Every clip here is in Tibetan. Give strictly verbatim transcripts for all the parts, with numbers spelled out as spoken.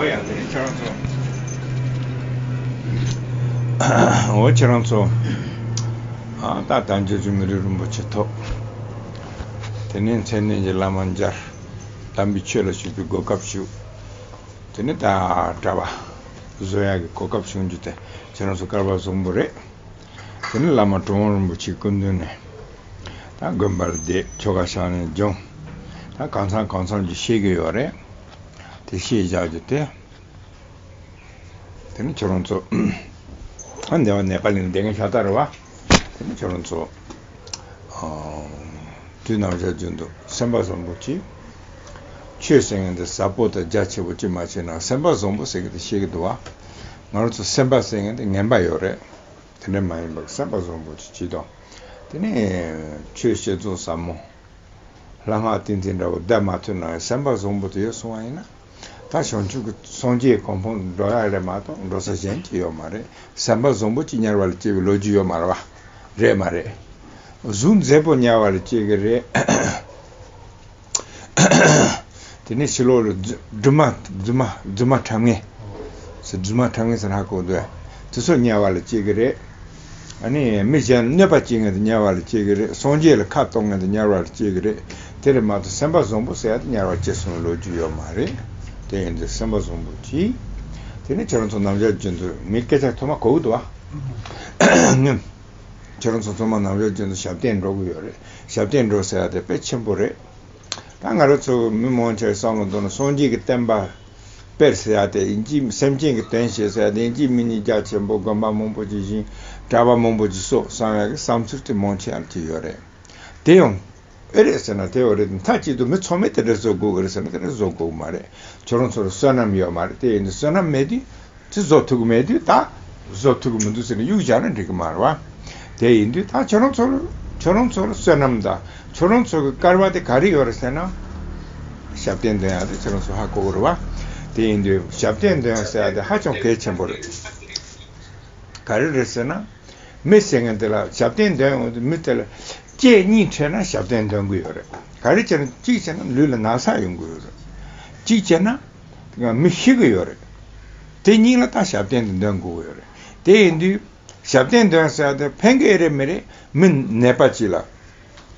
ཡང་དེ་ནི་ཁྱེད་རང་ཚོ། འོ་ཁྱེད་རང་ཚོ། ཨ་ད་དལ་འབྱོར་གྱི་མི་རིགས་རིན་པོ་ཆེ་ཐོབ། དེ་ནས་མཚན་ལྡན་གྱི་བླ་མ་མཇལ། དམ་པའི་ཆོས་ལ་ཞུགས་པའི་གོ་སྐབས་ཞུ། དེ་ནས་ད་གྲྭ་པ་བཟོ་ཡག་གི་གོ་སྐབས་བྱུང་རྒྱུ་དེ་ཁྱེད་རང་ཚོ་སྐལ་བ་བཟང་པོ་རེད། དེ་ནས་བླ་མ་གྲུབ་དབང་རིན་པོ་ཆེའི་སྐུ་མདུན་ནས་ད་དགོན་པར་བསྡད། ཆོ་ག་ཕྱག་ལེན་སྦྱོང་། ད་གང་འཚམ་གང་འཚམ་གྱི་ཤེས་ཀྱི་ཡོད་རེད། དེ་ཤེས་བཞག་རྒྱུ་དེ། དེ་ནི་ཁྱོད་རང་ཚོ། ཨ་འདི་བ་ནེ་པ་ལི་ནས་བསྡད་མཁན་ཤ་སྟག་རེད་བ། དེ་ནི་ཁྱོད་རང་ཚོ། ཨ་དུས་ནམ་ཞག་རྒྱུན་དུ་སེམས་པ་བཟང་པོ་གྱིས། ཆོས་ཟེར་མཁན་དེ་ཟབ་པོ་དང་རྒྱ་ཆེ་པོ་ཅིག་མ་བྱས་ན་སེམས་པ་བཟང་པོ་ཟེར་མཁན་དེ་ཤེས་ཀྱི་འདུག་བ། ང་རང་ཚོ་སེམས་པ་ཟེར་མཁན་དེ་ངན་པ་ཡོད་རེད། དེ་འདྲ་མ་ཡིན་པར་སེམས་པ་བཟང་པོ་ཅིག་བྱེད་དང་། དེ་ནས་ཆོས་བཤད་རྫོགས་ཟབ་མོ། ལྷ་སྔགས་ཏིང་འཛིན་འདྲ་བོ་བཟླས་མ་ཐུབ་ན་ཡང་སེམས་པ་བཟང་པོ་དེ་ཡོད་སོང་བ་ཡིན་ན། ད་བྱང་ཆུབ་ཀྱི་སངས་རྒྱས་གོ་འཕང་འགྲོ་ཡག་རེད་མ་གཏོགས་འགྲོ་ས་གཞན་གྱི་ཡོད་མ་རེད། སེམས་པ་བཟང་པོ་གཅིག་དམྱལ་བ་ལ་སྐྱེ་བའི་ལོ་རྒྱུས་ཡོད་མ་རེད་བ། རེད་མ་རེད། གཟུགས་མཛེས་པོ་དམྱལ་བ་ལ་སྐྱེ་གི་རེད། དེ་ནས་ཕྱི་ལོགས་ལ་རྫུ་རྫུན་མ་རྫུན་མ་རྫུན་མ་ཁྲམ་ངན་ཟེར། རྫུན་མ་ཁྲམ་ངན་ཟེར་ཧ་གོ་འདུག་དེ་ཚོ་དམྱལ་བ་ལ་སྐྱེ་གི་རེད། ཨ་ནི་མི་གཞན་གནོད་པ་བྱེད་མཁན་དེ་དམྱལ་བ་ལ་སྐྱེ་གི་རེད། སངས་རྒྱས་ལ་ཁ་གཏོང་མཁན་དེ་དམྱལ་བ་ལ་སྐྱེ་གི་རེད། དེ་རེད་མ་གཏོགས་སེམས་པ་བཟང་པོ་ཟེར་ཡ་དེ་དམྱལ་བ་སྐྱེ་སོང་ལོ་རྒྱུས་ཡོད་མ་རེད། དེ་ཡིན་དུས་སེམས་པ་བཟང་པོ་གྱིས། དེ་ནི་ཁྱེད་རང་ཚོ་ནམ་ཞག་རྒྱུན་དུ་མི་སྐད་ཆ་ཐོག་མ་གོ་གི་འདུག་བ། ངས། ཁྱེད་རང་ཚོ་ཚང་མ་ནམ་ཞག་རྒྱུན་དུ་ཞབས་བརྟན་འགྲོ་གི་ཡོད་རེད། ཞབས་བརྟན་འགྲོ་ཟེར་ཡ་དེ་དཔེ་ཆེན་པོ་རེད། ད་ང་རང་ཚོ་མི་མང་ཆེ་བསམ་བློ་གཏོང་ན་སངས་རྒྱས་ཀྱི་བསྟན་པ་སྤེལ་ཟེར་ཡ་དེ་ཡིན་གཅིག་སེམས་ཅན་གྱི་དོན་བྱེད་ཟེར་ཡ་དེ་ཡིན་གཅིག་མིན་གཉིས་རྒྱ་ཆེན་པོ་དགོན་པ་མང་པོ་ཅིག་བཞེངས། གྲྭ་པ་མང་པོ་ཅིག་གསོ་བསམ་ཡ་གི་བསམ་ཚུལ་དེ་མང་ཆེ་བ་ཅིག་ཡོད་རེད། དེ་ཡང་ཨེ་རེད་ཟེར་ན་དེ་འོ་རེད། མཐའ་གཅིག་ཏུ་མི་ཚང་མས་དེ་འདྲ་བཟོ་དགོས་ཀྱི་རེད་ཟེར་ན་དེ་འདྲ་བཟོ་དགོས་ཀྱི་མ་རེད། ཁྱོད་རང་ཚོར་བསོད་ནམས་ཡོད་མ་རེད། དེ་ཡིན་དུས་བསོད་ནམས་མེད་དུས། དེ་བཟོ་ཐུབ་ཀྱི་མེད་དུས་ད་བཟོ་ཐུབ་ཀྱི་མི་འདུག་ཟེར་ནས་གཡུག་བཞག་ན་འགྲིག་གི་མ་རེད་བ། དེ་ཡིན་དུས་ད་ཁྱོད་རང་ཚོར་ཁྱོད་རང་ཚོར་བསོད་ནམས་དང་ཁྱོད་རང་ཚོ་གི་སྐལ་བ་དེ་ག་རེ་ཡོད་རེད་ཟེར་ན། ཞབས་བརྟན་འདོན་ཡག་དེ་ཁྱོད་རང་ཚོ་ཧ་གོ་གི་རེད་བ། དེ་ཡིན་དུས་ཞབས་བརྟན་འདོན་ཟེར་ཡག་དེ་ཧ་ཅང་གལ་ཆེན་པོ་རེད། ག་རེ་རེད་ཟེར་ན། མི་ཟེར་མཁན་དེ་ལ་ཞབས་བརྟན་འདོན་འོང་དུས་མི་དེ་ལ་སྐྱེ་གཉིས་འཕྲད་ན་ཞབས་བརྟན་འདོན་གི་ཡོད་རེད། ག་རེ་བྱས་ན་གཅིག་བྱས་ན་ལུས་ལ་ན་ཚ་ཡོང་གི་ཡོད་རེད། གཅིག་བྱས་ན། མི་ཤི་གི་ཡོད་རེད། དེ་གཉིས་ལ་ད་ཞབས་བརྟན་དེ་འདོན་དགོས་ཀྱི་ཡོད་རེད། དེ་ཡིན་དུས། ཞབས་བརྟན་འདོན་ཟེར་ཡ་དེ་ཕན་གི་རེད་མི་རེད། མི་ནད་པ་གཅིག་ལ།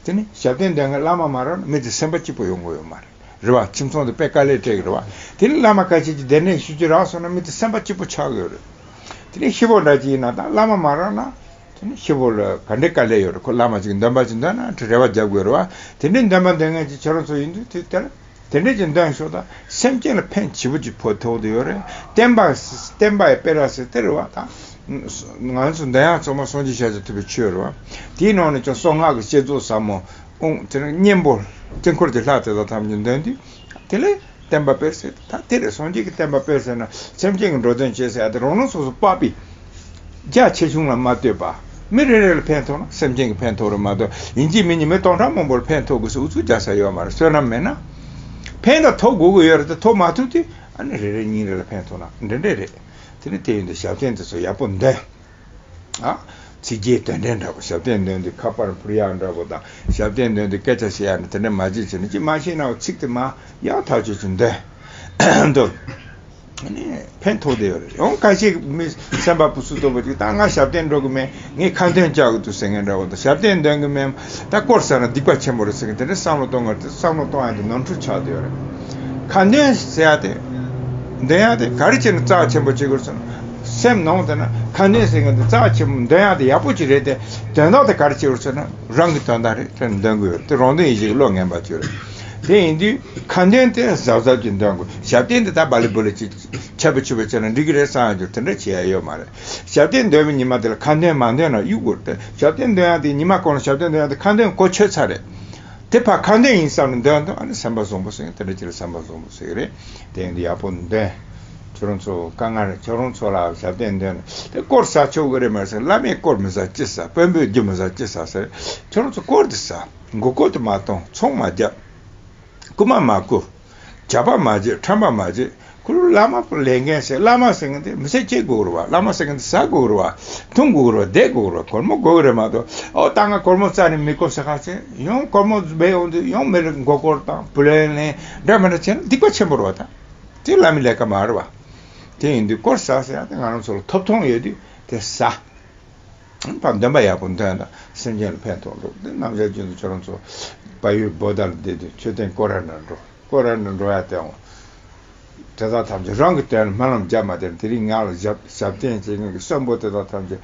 དེ་ནི་ཞབས་བརྟན་འདོན་མཁན་བླ་མ་མ་རག་ན་མི་དེ་སེམས་པ་སྐྱིད་པོ་ཡོང་གི་ཡོད་མ་རེད། རེད་བ། ཁྱིམ་ཚང་དེ་དཔེ་དཀའ་ལས་འཕྲད་གི་རེད་བ། དེ་ནི་བླ་མ་ཁ་ཤས་ཀྱིས་གདན་འདྲེན་ཞུ་རྒྱུ་རག་སོང་ན་མི་དེ་སེམས་པ་སྐྱིད་པོ་ཆགས་གི་ཡོད་རེད། དེ་ནི་ཤི་བོ་འདྲ་གཅིག་ཡིན་ན་ད་བླ་མ་མ་རག་ན། དེ་ནི་ཤི་བོ་ལ་ག་འདྲའི་དཀའ་ལས་ཡོད་རེད། ཁོ་བླ་མ་ཅིག་འདོན་པ་ཅིག་འདོན་ན་རེ་བ་རྒྱབ་དགོས་རེད་བ། དེ་འདྲའི་འདོན་པ་འདོན་མཁན་ཅིག་ཁྱེད་རང་ཚོ་ཡིན་དུས་དེ་ལྟར། དེ་འདྲས་ཀྱི་འདོན་ཤོག་དང་སེམས་ཅན་ལ་ཕན་ཆེ་པོ་ཅིག་ཕོག་ཐུབ་ཀྱི་ཡོད་རེད། བསྟན་པ་བསྟན་པ་ཡི་སྤེལ་ར་ཟེར་དེ་རེད་བ་དང་། ང་ཚོ་འདོན་ཡག་ཚང་མ་སངས་རྒྱས་ཤཱཀྱ་ཐུབ་པའི་ཆོས་རེད་བ། དེའི་ནང་ནས་ཀྱང་གསང་སྔགས་ཀྱི་བསྐྱེད་རྫོགས་ཟབ་མོ། ཨོང་དེ་ནས་གཉེན་པོ་དཀྱིལ་འཁོར་གྱི་ལྷ་དེ་དག་ཐམས་ཅད་འདོན་དུས། དེ་ལས་བསྟན་པ་སྤེལ་ཟེར་ད་དེ་རེད། སངས་རྒྱས་ཀྱི་བསྟན་པ་སྤེལ་ཟེར་ན་སེམས་ཅན་གྱི་འགྲོ་དོན་བྱེད་ཟེར་ཡ་དེ་རང་རང་སོ་སོ་དཔག་པའི། རྒྱ་ཆེ་ཆུང་ལ་མ་ལྟོས་པ། མི་རེ་རེ་ལ་ཕན་ཐོགས་ན་སེམས་ཅན་གྱི་ཕན་ཐོགས་རེད་མ་གཏོགས་ཡིན་གཅིག་མིན་གཉིས་མི་སྟོང་ཕྲག་མང་པོར་ཕན་ཐོགས་དགོས་ཟེར་ཨུ་ཚུགས་རྒྱག་ས་ཡོད་མ་རེད། བསོད་ནམས་མེད་ན། ཕན་ད་ཐོགས་དགོས་ཀྱི་ཡོད་རེད་དེ་ཐོགས་མ་ཐུབ་དུས་ཨ་ནི་རེ་རེ་གཉིས་རེ་ལ་ཕན་ཐོགས་ན་འདྲ་འདྲ་རེད། དེ་ནི་དེ་ཡིན་དུས་ཞབས་བརྟན་དེ་ཚོ་ཡག་པོ་འདོན། ཨ། ཚིག་རྗེས་དོན་འགྲེལ་འདྲ་པོ་ཞབས་བརྟན་འདོན་དུས་ཁ་པར་ཕུར་ཡག་འདྲ་པོ་དང་ཞབས་བརྟན་འདོན་དུས་སྐད་ཆ་བཤད་ཡག་ནི་དེ་འདྲ་མ་བྱེད་བྱས་ནས་ཅི་མ་ཤེས་ན་ཚིག་དེ་མ་ཡག་ཐག་ཆོད་ཅིག་འདོན། འདོན། ནི་ཕན་ཐོགས་བསྡད་ཡོད་རེད། ཡང་ཁ་ཤས་མི་སེམས་པ་སྤུ་སུ་ལྟ་བུ་ཅིག་ད་ང་ཞབས་བརྟན་འགྲོ་གི་མེད། ངས་ཁ་འདོན་བཅག་གི་འདུག་ཟེར་མཁན་འདྲ་བོ་དང་ཞབས་བརྟན་འདོན་གི་མེད། ད་སྐོར་ཟ་ན་སྡིག་པ་ཆེན་པོ་རེད་ཟེར་མཁན་དེ་འདྲ་བསམ་བློ་གཏོང་གི་རེད། བསམ་བློ་གཏོང་ཡ་དེ་ནོར་འཁྲུལ་ཆགས་བསྡད་ཡོད་རེད། ཁ་འདོན་ཟེར་ཡ་དེ། འདོན་ཡ་དེ་ག་རེ་བྱས་ནས་རྩ་ཆེན་པོ་བྱེད་དགོས་ཟེར་ན། སེམས་ནང་དེ་ན་ཁ་འདོན་ཟེར་མཁན་དེ་རྩ་ཆེན་པོ་འདོན་ཡ་དེ་ཡག་པོ་ཅིག་རེད་དེ། དོན་དག་དེ་ག་རེ་བྱེད་དགོས་ཟེར་ན་རང་གི་དོན་དག་རེད། དེ་འདོན་དགོས་ཡོད་དེ་རང་དོན་ཡིན་ཞིག་བློ་ངན་པ་ཅིག་རེད། དེ་ཡིན་དུས་ཁ་འདོན་དེ་གཟབ་གཟབ་ཀྱིས་འདོན་དགོས། ཞབས་བརྟན་དེ་ད་བ་ལི་བུ་ལི་ཅིག་ཆབ་བུ་ཆུ་བུ་བྱས་ན་འགྲིག་གི་རེད་བསམ་ཡ་རྒྱུ་དེ་འདྲ་བྱེད་ཡ་ཡོད་མ་རེད། ཞབས་བརྟན་འདོན་པའི་ཉི་མ་དེ་ལ་ཁ་འདོན་མ་འདོན་ན་གཡུག་དགོས་རེད་དེ། ཞབས་བརྟན་འདོན་ཡ་དེ་ཉི་མ་གང་ལ་ཞབས་བརྟན་འདོན་ཡ་དེ་ཁ་འདོན་གོ་ཆོད་ཚར་རེད། དེ་ཕར་ཁ་འདོན་ཡིན་བསམ་ནས་འདོན་དང་ཨ་ནི་སེམས་པ་བཟང་པོ་ཟེར་དེ་འདྲ་ཅིག་ལ་སེམས་པ་བཟང་པོ་ཟེར་གི་རེད། དེ་ཡིན་དུས་ཡག་པོ་འདོན། ཁྱོད་རང་ཚོ་དཀའ་ངལ་ཁྱོད་རང་ཚོ་ལ་ཞབས་བརྟན་འདོན་དེ་སྐོར་ཟ་ཆོག་གི་རེད་མ་ཟེར། བླ་མས་སྐོར་མི་ཟ་ཅི་ཟ། དཔོན་པོས་རྒྱུ་མི་ཟ་ཅི་ཟ་ཟེར། ཁྱོད་རང་ཚོ་སྐོར་དེ་ཟ། མགོ་སྐོར་དེ་མ་གཏོང་ཚོང་མ་རྒྱབ། རྐུ་མ་མ་རྐུ། ཇག་པ་མ་བྱེད། ཁྲམ་པ་མ་བྱེད། ཁོ་ལ་བླ་མ་ལས་འགན་ཟེར། བླ་མ་ཟེར་མཁན་དེ་མི་ཚེ་སྐྱེལ་དགོས་རེད་བ། བླ་མ་ཟེར་མཁན་དེ་ཟ་དགོས་རེད་བ། འཐུང་དགོས་རེད་བ། བསྡད་དགོས་རེད་བ། སྒོར་མོ་དགོས་ཀྱི་རེད་མ་གཏོགས། ཨོ་ད་ང་སྒོར་མོ་རྩ་ནས་མི་དགོས་ཟེར་ཁ་ཆེ། ཡང་སྒོར་མོ་སྦས་ཡོང་དུས་ཡང་མི་ལ་མགོ་སྐོར་དང་བུ་ལོན་ལེན་འདྲ་མི་འདྲ་བྱས་ན་སྡིག་པ་ཆེན་པོ་རེད་བ་ད། དེ་བླ་མའི་ལས་ཀ་མ་རེད་བ། དེ་ཡིན་དུས་དཀོར་ཟ་ཟེར་ཡ་དེ་ང་རང་ཚོ་ལ་ཐོབ་ཐང་ཡོད་དུས་དེ་ཟ། ཕར་འདོན་པ་ཡག་པོ་འདོན་དང་སེམས་ཅན་ལ་ཕན་ཐོགས་འགྲོ། དེ་རྣམ་གཞག་རྒྱུན་དུ་ཁྱོད་རང་ཚོ་བལ་ཡུལ་བོད་དར་བསྡད་དུས་མཆོད་རྟེན་སྐོར་ར་ན་འགྲོ། སྐོར་ར་ན་འགྲོ་ཡ་དེའང་། དེ་དག་ཐམས་ཅད་རང་གི་དོན་ལ་སྨོན་ལམ་བརྒྱབ་མ་དེར་དེ་རིང་ང་ལ་ཞབས་ཞབས་བརྟན་བྱེད་མཁན་གྱི་གསོན་པོ་དེ་དག་ཐམས་ཅད།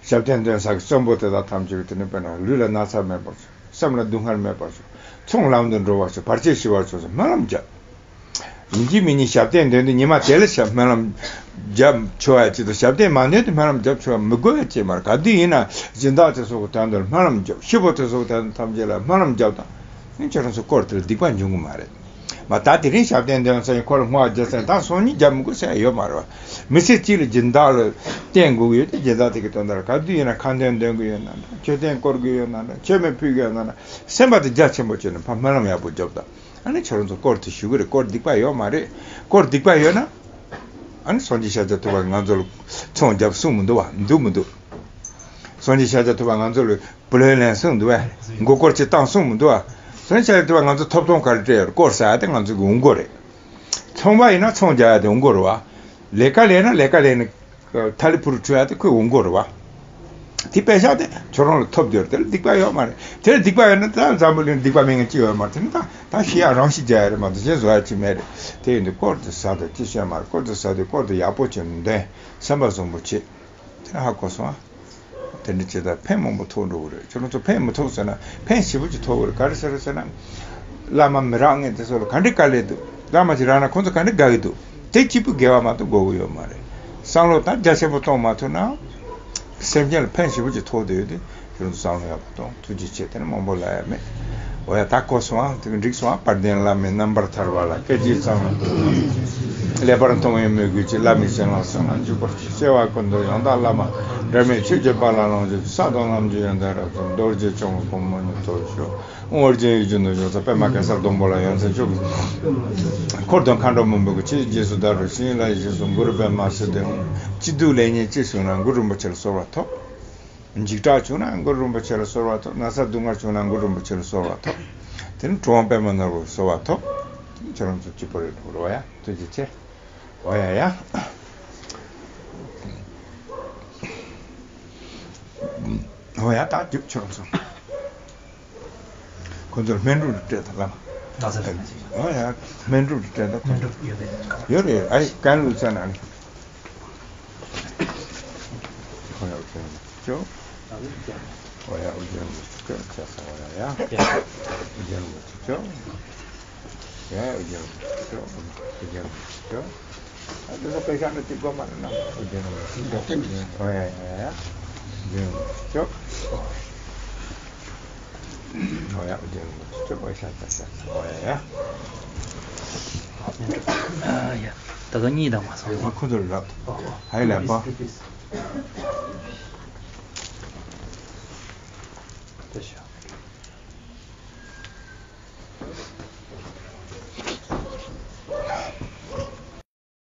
ཞབས་བརྟན་འདོན་ས་གི་གསོན་པོ་དེ་དག་ཐམས་ཅད་ཀྱི་དེ་ནས་དཔེར་ན་ལུས་ལ་ན་ཚ་མེད་པར་བྱོས། སེམས་ལ་སྡུག་བསྔལ་མེད་པར་བྱོས། ཚོང་ལམ་དུ་འགྲོ་བར་བྱོས། བར་ཆད་ཞི་བར་བྱོས་སོགས་སྨོན་ལམ་བརྒྱབ། ཡིན་གཅིག་མིན་གཉིས་ཞབས་བརྟན་འདོན་དུས་ཉི་མ་དེ་ལ་ཞབས་སྨོན་ལམ་བརྒྱབ་ཆོག་ཡ་ཅིག་དང་། ཞབས་བརྟན་མ་འདོན་དུས་སྨོན་ལམ་བརྒྱབ་ཆོག་ཡ་མི་དགོས་ཡ་ཅིག་མ་རེད། ག་དུས་ཡིན་ན་སྦྱིན་བདག་དེ་ཚོ་གི་དོན་དུ་སྨོན་ལམ་བརྒྱབ། ཤི་བོ་དེ་ཚོ་གི་དོན་དུ་ཐམས་ཅད་ལ་སྨོན་ལམ་བརྒྱབ་དང་། ཁྱོད་རང་ཚོ་དཀོར་དེ་ལ་སྡིག་པ་འབྱུང་གི་མ་རེད། མ་ད་དེ་རིང་ཞབས་བརྟན་འདོན་ཚར་ཡིན། ཁོ་ལ་བསྔོ་བ་བརྒྱབ་ཚར་ཡིན། ད་སང་ཉིན་རྒྱབ་མི་དགོས་ཟེར་ཡ་ཡོད་མ་རེད་བ། མི་ཚེ་གཅིག་ལ་སྦྱིན་བདག་ལ་བརྟེན་དགོས་ཀྱི་ཡོད་དེ། སྦྱིན་བདག་དེ་གི་དོན་དག་ལ་ག་དུས་ཡིན་ན་ཁ་འདོན་འདོན་གི་ཡོད་ན་འདྲ། མཆོད་རྟེན་བསྐོར་གི་ཡོད་ན་འདྲ། མཆོད་མེ་ཕུལ་གི་ཡོད་ན་འདྲ། སེམས་པ་དེ་རྒྱ་ཆེན་པོ་བྱས་ནས་ཕར་སྨོན་ལམ་ཡག་པོ་རྒྱོབ་དང་། ཨ་ནི་ཁྱོད་རང་ཚོ་དཀོར་དེ་ཞུ་གི་རེད། དཀོར་སྡིག་པ་ཡོད་མ་རེད། དཀོར་སྡིག་པ་ཡོད་ན། ཨ་ནི་སངས་རྒྱས་ཤཱཀྱ་ཐུབ་པ་ང་ཚོ་ལ་ཚོང་རྒྱབ་གསུང་མི་འདུག་བ། འདུག་མི་འདུག་སངས་རྒྱས་ཤཱཀྱ་ཐུབ་པ་ང་ཚོ་ལ་བུ་ལོན་ལེན་གསུང་འདུག་བས། མགོ་སྐོར་གྱི་བཏང་གསུང་མི་འདུག་བ། སངས་རྒྱས་ཤཱཀྱ་ཐུབ་པ་ང་ཚོ་ཐོབ་ཐང་ག་རེ་སྤྲད་ཡོད་རེད། དཀོར་ཟ་ཡ་དེ་ང་ཚོ་གི་འོང་སྒོ་རེད། ཚོང་པ་ཡིན་ན་ཚོང་རྒྱག་ཡ་དེ་འོང་སྒོ་རེད་བ། ལས་ཀ་ལས་ན་ལས་ཀ་ལས་ནས་ཐ་ལི་ཕུ་རུ་འཁྲུ་ཡ་དེ་ཁོའི་འོང་སྒོ་རེད་བ། དེ་པད་ཤག་དེ་ཁྱོད་རང་ལ་ཐོབ་རྒྱུ་རེད། དེ་ལ་སྡིག་པ་ཡོད་མ་རེད། དེ་ལ་སྡིག་པ་ཡོད་ན་ད་འཛམ་བུ་གླིང་སྡིག་པ་མེད་མཁན་ཅི་ཡོད་མ་རེད། དེ་ནི་ད་ད་ཤི་ཡ་རང་ཤི་རྒྱག་ཡ་རེད་མ་གཏོགས་གཞན་བཟོ་ཡ་ཅི་མེད་རེད། དེ་ཡིན་དུས་དཀོར་དེ་ཟ་དེ་ཅི་བཤད་མ་རེད། དཀོར་དེ་ཟ་དུས་དཀོར་དེ་ཡག་པོ་བྱས་ནས་འདོན། སེམས་པ་བཟང་པོ་བྱེད། དེ་ཧ་གོ་སོང་ཨ། དེ་འདྲ་བྱེད་ད་ཕན་མང་པོ་ཐོགས་འགྲོ་གི་རེད། ཁྱོད་རང་ཚོ་ཕན་མི་ཐོགས་ཟེར་ན་ཕན་ཞེ་པོ་ཅིག་ཐོགས་གི་རེད། ག་རེ་ཟེར་ཟེར་ན། བླ་མ་མི་རག་མཁན་དེ་ཚོ་ལ་ག་འདྲའི་དཀའ་ལས་འདུག་བླ་མ་ཅིག་རག་ན་ཁོང་ཚོ་ག་འདྲའི་དགའ་གི་འདུག་དེ་གཅིག་པུ་དགེ་བ་མ་གཏོགས་དགོས་གི་ཡོད་མ་རེད། བསམ་བློ་ད་རྒྱ་ཆེན་པོ་གཏོང་མ་ཐུབ་ན། སེམས་ཅན་ལ་ཕན་ཞེ་པོ་ཅིག་ཐོགས་བསྡད་ཡོད་དེ། ཁྱོད་རང་ཚོ་བསམ་བློ་ཡག་པོ་གཏོང་། ཐུགས་རྗེ་ཆེ། དེ་ནི་མང་པོ་ལབ་ཡ་མེད། འོ་ཡ། ད་གོ་སོང་ཨ། དེ་ག་འགྲིག་སོང་ཨ། དཔལ་ལྡན་བླ་མའི་རྣམ་པར་ཐར་པ་ལ་སྐད་ཅིག་ཙམ། ལེགས་པར་མཐོང་བའི་མོས་གུས་ཀྱིས། བླ་མའི་སྤྱན་སྔར་གསོལ་བ་འཇུག་པར་ཞུ། སྐྱེ་བ་ཀུན་ཏུ་ཡང་དག་བླ་མ་འབྲལ་མེད་ཆོས་ཀྱི་དཔལ་ལ་ལོངས་སྤྱོད་ཅིང་། ས་དང་ལམ་གྱི་ཡོན་ཏན་རབ་རྫོགས། རྡོ་རྗེ་འཆང་གི་གོ་འཕང་མྱུར་ཐོབ་ཤོག་དབང་བསྒྱུར་ཡིད་བཞིན་དུ་ཞུགས་ས་པདྨ་གེ་སར་སྡོང་པོ་ལ། ཡོན་ཚད་མཆོག་གི་འཁོར་དང་མཁའ་འགྲོ་མང་པོ་གིས། ཆོས་ཀྱི་རྗེས་སུ་བདག་སྒྲུབ་ཕྱིར། ཡིད་ལ་ཡིད་བཞིན་སུ། གུ་རུ་པདྨ་སིདྡྷི་ཧཱུྃ། སྐྱིད་སྡུག་ལེགས་ཉེས་ཅི་བྱུང་ན། གུ་རུ་རིན་པོ་ཆེ་ལ་གསོལ་བ་ཐོབ། འཇིགས་སྐྲག་བྱུང་ན་གུ་རུ་རིན་པོ་ཆེ་ལ་གསོལ་བ་ཐོབ། ན་ཚ་སྡུག་བསྔལ་བྱུང་ན་གུ་རུ་རིན་པོ་ཆེ་ལ་གསོལ་བ་ཐོབ། དེ་ནི་གྲུབ་དབང་པདྨ་ནོར་བུར་གསོལ་བ་ཐོབ། ཁྱེད་རང་ཚོ་སྐྱིད་པོ་རེ་འགྲོ་རོགས་ཡ། ཐུགས་རྗེ་ཆེ། འོ་ཡ་ཡ། འོ་ཡ། ད་རྒྱུགས་ཁྱེད་རང་ཚོ། ཁོ་ཚོར་སྨན་སྒྲུབ་རེ་སྤྲད་དང་བླ་མ། ད་ཚར་རེད། འོ་ཡ། སྨན་སྒྲུབ་རེ་སྤྲད་དང་། སྨན་སྒྲུབ་ཡོད་རེད། ཡོད་རེད། ཨ་ཡེ་ཀན་ལུ་ཙ་ན་ནི། འོ་ཡ། ཨུ་རྒྱན་ལུ་ཅིག་ཅོ། འོ་ཡ། ཨུ་རྒྱན་ལུ་ཅིག་ཅོ། ཨུ་རྒྱན་ལུ་ཅིག་ཅོ། ཡ། ཨུ་རྒྱན་ལུ་ཅིག་ཅོ། ཡ། ཨུ་རྒྱན་ལུ་ཅིག་ཅོ། ཨུ་རྒྱན་ལུ་ཅིག་ཅོ། ཨ་དེ་ཚོ་དཔེ་ཆ་འདྲ་གཅིག་དགོས་མ་རེད་ན། ཨོ་ཡ་ཡ་ཡ། ལྗོན་ཤོག་ཨོ་ཡ། ལྗོན་ཤོག་ཨོ་ཡ་ཡ། ད་ལྟ་གཉིས་དང་མ་སོང་། ཁོ་ཚོར་ལབ། ཧའི་ལབ་པ།